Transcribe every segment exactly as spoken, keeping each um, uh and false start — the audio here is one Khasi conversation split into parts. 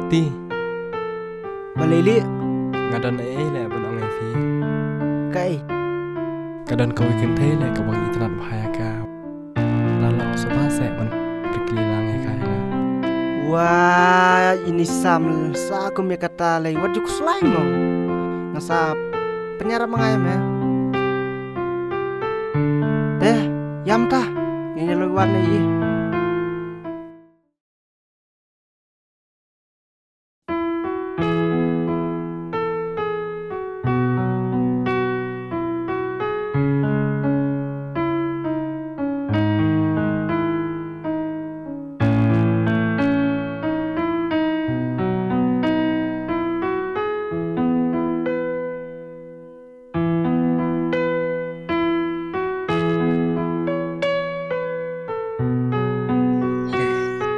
Ti. Balei lei? Nga don ei ei leh ban ong ïa phi. Kaei? Ka don kawei kynthei leh kaba nga itynnad bha ïa ka. Nga la lok sngewbha seh ban pyrkhat lang ïa ka ïa nga. Wah, ini sam sa kum ïa kata lei, wat ju khuslai mo. Nga sa pynïarap ma nga ïa me. Te, ïam ta. Ngin ïa leit wan ïa i.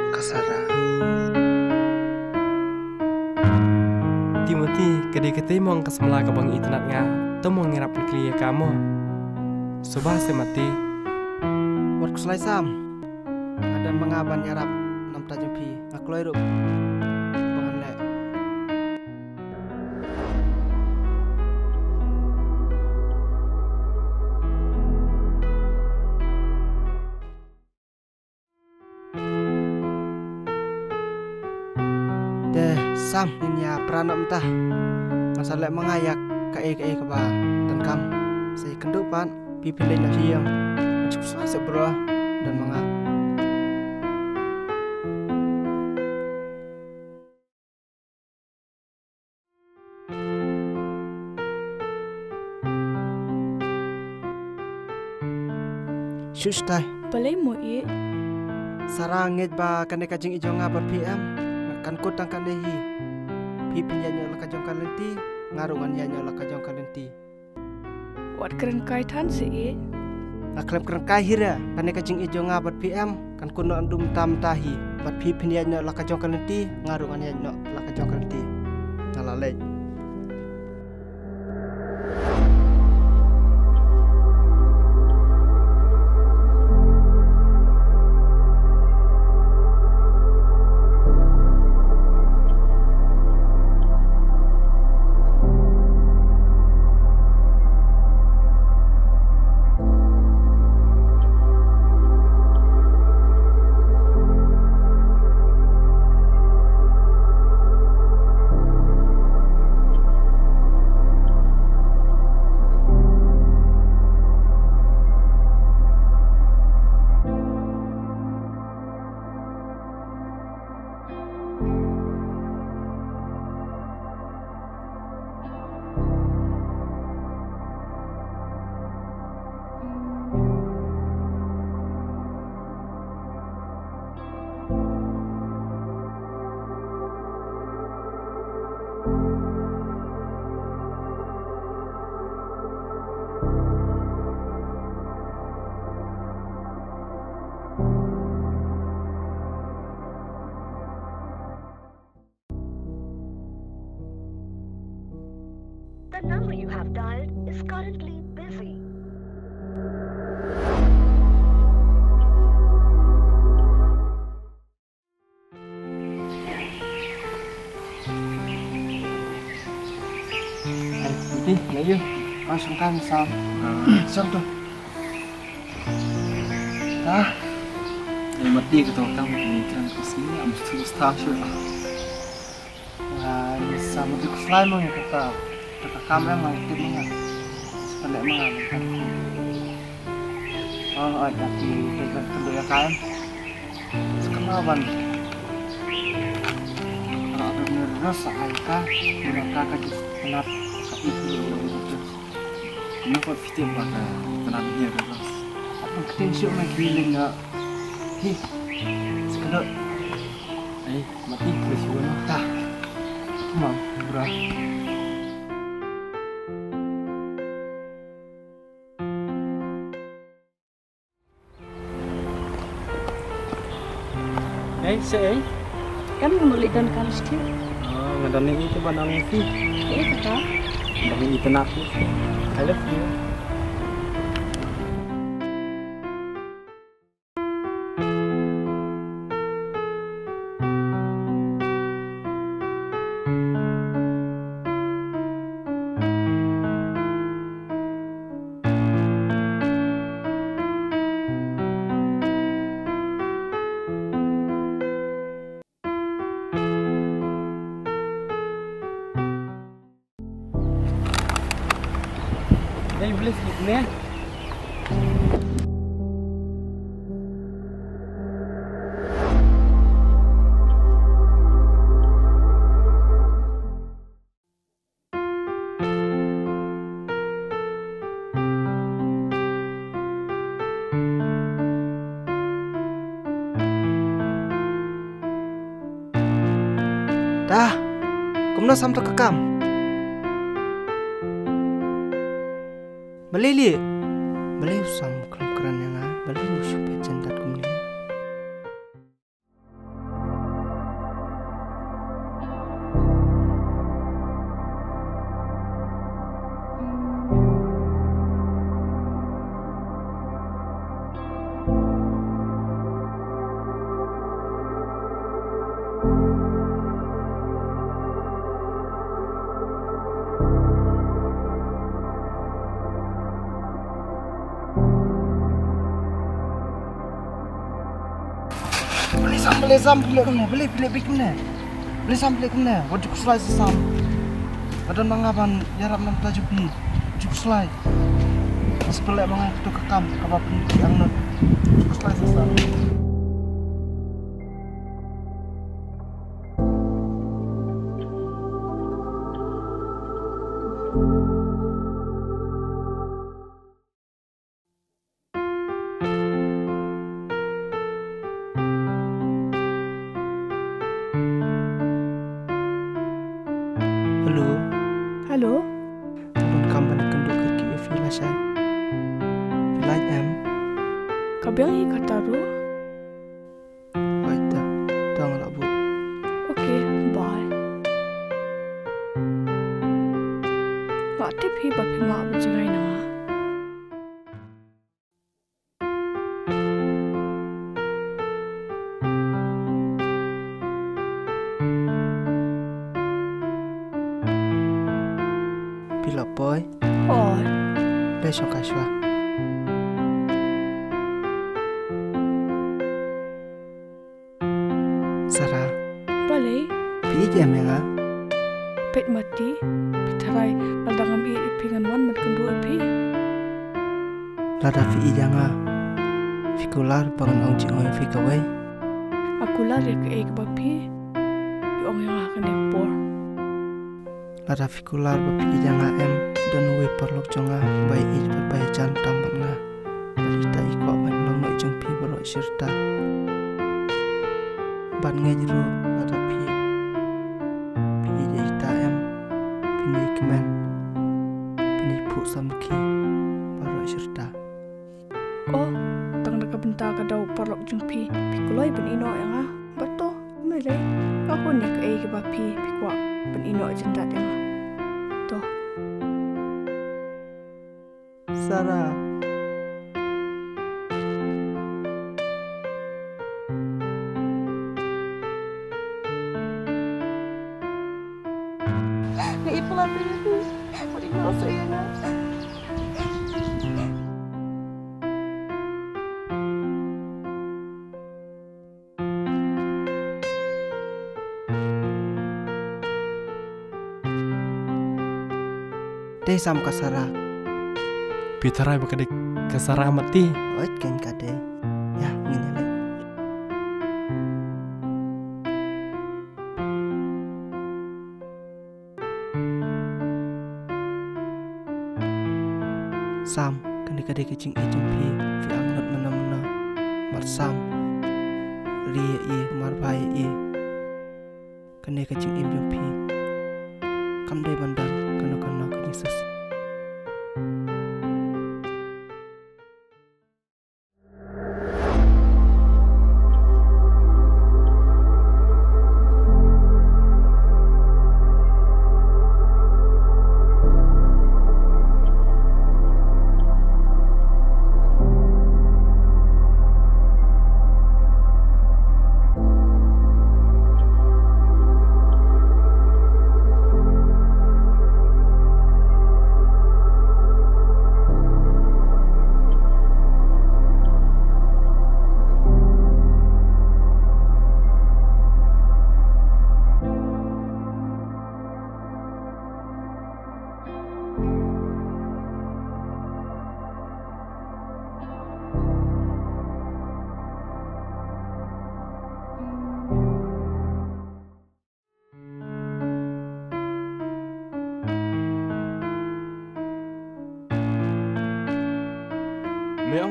Ka Sara. Timothy, ka dei katei mo ka samla kaba nga itynnad nga. To mo ngi ïarap pynkli ïa ka mo. Sngewbha seh Mati. Wat khuslai sam. Nga don ma nga ban ïarap namar jong phi. Nga kloi ruh ba ngan leh. Te sam, ngin ïa pra noh mynta. Nga sa leh ma nga ïa kaei kaei kaba donkam. Sa ïakynduh pat, phi phin leit noh sha ïing. Nga sngewsih sa bro, don ma nga. Shush tai. Balei mo i? Sara, ngeit ba kane ka jingïeit jong nga bad phi em, kan kut tang kane hi. Phi phin ïaid noh la ka jong ka lynti, nga ruh ngan ïaid noh la ka jong ka lynti. Wat kren kai than seh i. Nga khlem kren kai hi re, kane ka jingïeit jong nga bad phi em, kan kut noh naduh mynta mynta hi. Bad phi phin ïaid noh la ka jong ka lynti, nga ruh ngan ïaid noh la ka jong ka lynti. Nga la leit. The number you have dialed is currently busy. Ti, na ïa. Ka sngewthuh sam. Sam tu. Ah. Ai Mati, ka tong tang ni kan ku sini am tu sta shu. Ai, sam tu ku slai mo ïa kata. Kata kam em ai tip mo ïa. Sepan dek mo ïa. Oh, ai, ati, kan tu ïa ka em. Sekarang ban. Kalau ada nervous ai ka, ïa ka ka just penat. Ka itu. Kumno pat phi tip ba ka tnat ïa ka ros? Ap ktien shuh ma ki lynga. Hi. Skadok. Ai, Mati, khublei shibun. Ta. Kumno, bro? Ei, sa ei? Kan ngam leit donkam shuh. Ah, nga don ei ei te ban ong ïa phi. Ei kata? Ba nga itynnad ïa phi. I love you. Please, ne? Da, kumno sam to ka kam? Balei li? Balei u sam khlem kren ïa nga? Balei u shu peit jan dat kumne? Balei sam, balei sam, balei kumne, balei, balei, balei kumne. Balei sam, balei kumne. Wat ju khuslai sa sam. Nga don ma nga ban ïarap na ka bynta jong phi. Wat ju khuslai. Nga sngewleh ma nga ïa kato ka kam kaba phi, phi angnud. Wat ju khuslai sa sam. Hello. Hello. Nga donkam ban ïakynduh kyrkieh ïa phi lashai. Phi lait em? Ka biang hi kata ruh. Bye te, to nga la bud. Okay, bye. Nga tip hi ba phim lah ban jngai na nga. Phi la poi? Oi. Dei shong kai shuwa. Sara. Balei? Phi ïeit ïa nga? Peit Mati, phi tharai lada ngam ïeit ïa phi ngan wan ban kynduh ïa phi? Lada phi ïeit ïa nga, phi kular ba ngan ong jingong ïa phi kawei? Nga kular ïa kaei kaba phi, phi ong ïa nga ha kane ka por. Lada phi kular ba phi ïeit ïa nga em, don uwei u paralok jong nga ba ïeit bad ba ïajan tam bad nga. Bad ita i kwah ban long noh jong phi baroh shi rta. Bad ngeit ruh lada phi, phi ïeit ïa ita em, phin ïai kmen, phin ïai phuh samrkhie baroh shi rta. Oh, tang da ka bynta ka daw paralok jong phi, phi kloi ban ïehnoh ïa nga. Bad to, ym lei lei, nga hun ïa kaei kaba phi, phi kwah ban ïehnoh jyndat ïa nga. To. Sara. Nga ïeit palat ïa phi. Wat ïehnoh shuh ïa nga. Dei sam ka Sara. Phi tharai ba ka dei ka Sara Mati? Oi, ken ka dei. Ïa, ngin ïa leit. Sam, kane ka dei ka jingïeit jong phi, phi angnud mynno mynno. Mar Sam, ri ïa i, mar bha ïa i. Kane ka jingim jong phi. Kam dei ban don kano kano ka jingsngewsih.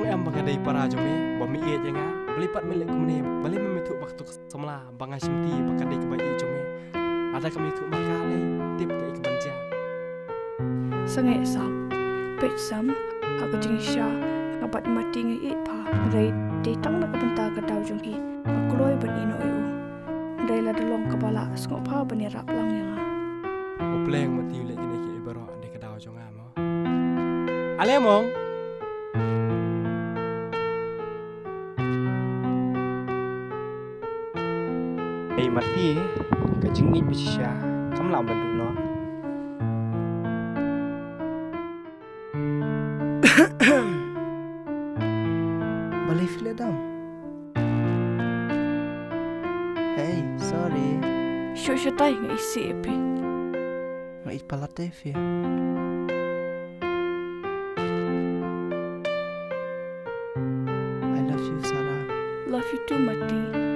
Em ba nga dei para jong me, ba me ïeit ïa nga, balei pat me leh kumne, balei me ïathuh ba ka tu ka samla ba nga shimti ba ka dei kaba ïeit jong me. Lada kam ïathuh ma ka lei, tip kaei kaban jia. Sangeh Sam, peit Sam, ha ka jingshisha nga bad i Mati ngi ïeit bha. Hynrei dei tang na ka bynta ka daw jong i nga kloi ban ïehnoh ïa u. Hynrei lada long kaba lah, sngewbha ban ïarap lang ïa nga. U Blei u Mati u leh kine kiei baroh, dei ka daw jong nga mo. Ale mong. Ei Mati, ka jingïeit ba shisha kam lah ban duh noh. Balei phi leh dam? Hey, sorry. Shuh shatai, nga isih ïa phi. Nga ïeit palat ïa phi. I love you, Sarah. Love you too, Mati.